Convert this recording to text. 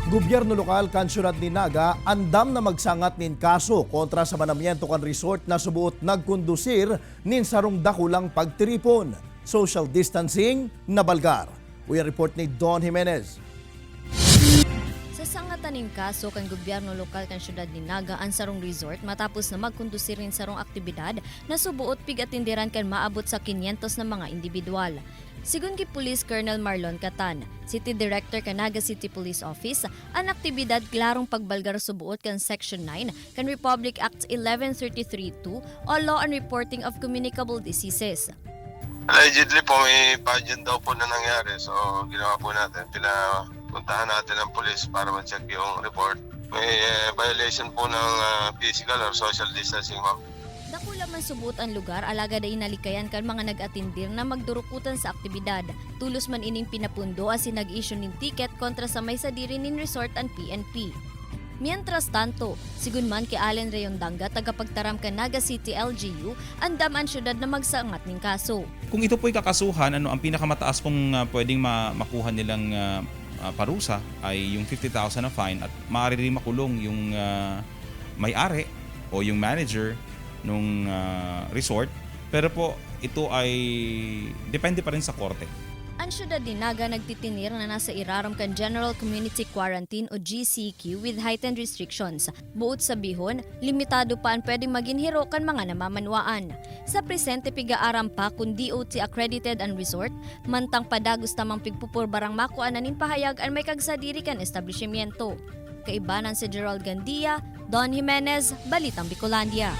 Gobyerno lokal kan syudad ni Naga andam na magsangat nin kaso kontra sa manamiento kan resort na subuot nagkondusir nin sarong dakulang pagtiripon. Social distancing na balgar. Uy report ni Don Jimenez. Sa sangatan ning kaso kan gobyerno lokal kan syudad ni Naga ang sarong resort matapos na magkondusir nin sarong aktibidad na subuot pigatindiran kan maabot sa 500 na mga individual. Sigun ki Police Colonel Marlon Catan, City Director kan Naga City Police Office, ang aktibidad klarong pagbalgar subuot kan Section 9 kan Republic Act 11332 o Law on Reporting of Communicable Diseases. Allegedly po, may pageant daw po na nangyari. So, ginawa po natin, pinapuntahan natin ang police para ma-check yung report. May violation po ng physical or social distancing, ma'am. Dakula man subot ang lugar, alaga day nalikayan kan mga nag-atindir na magdurukutan sa aktibidad. Tulos man ining pinapundo as nag-issue nin ticket kontra sa may sadiri nin resort ang PNP. Mientras tanto, sigun man kay Allen Rayondanga, tagapagtaram kan Naga City LGU, andam ang syudad na magsangat ning kaso. Kung ito po'y kakasuhan, ano, ang pinakamataas pong pwedeng makuha nilang parusa ay yung 50,000 na fine at maaari rin makulong yung may-ari o yung manager nung resort. Pero po, ito ay depende pa rin sa korte. Ang syudad ni Naga nagtitinir na nasa irarom kan General Community Quarantine o GCQ with heightened restrictions. Buot sabihon, limitado pa ang pwedeng maging hiro kan mga namamanwaan. Sa presente, pigaaram pa kung DOT accredited ang resort, mantang padagos tamang pigpupurbarang makuha na nin pahayag ang may kagsadiri kan establishmento. Kaibanan si Gerald Gandia, Don Jimenez, Balitang Bicolandia.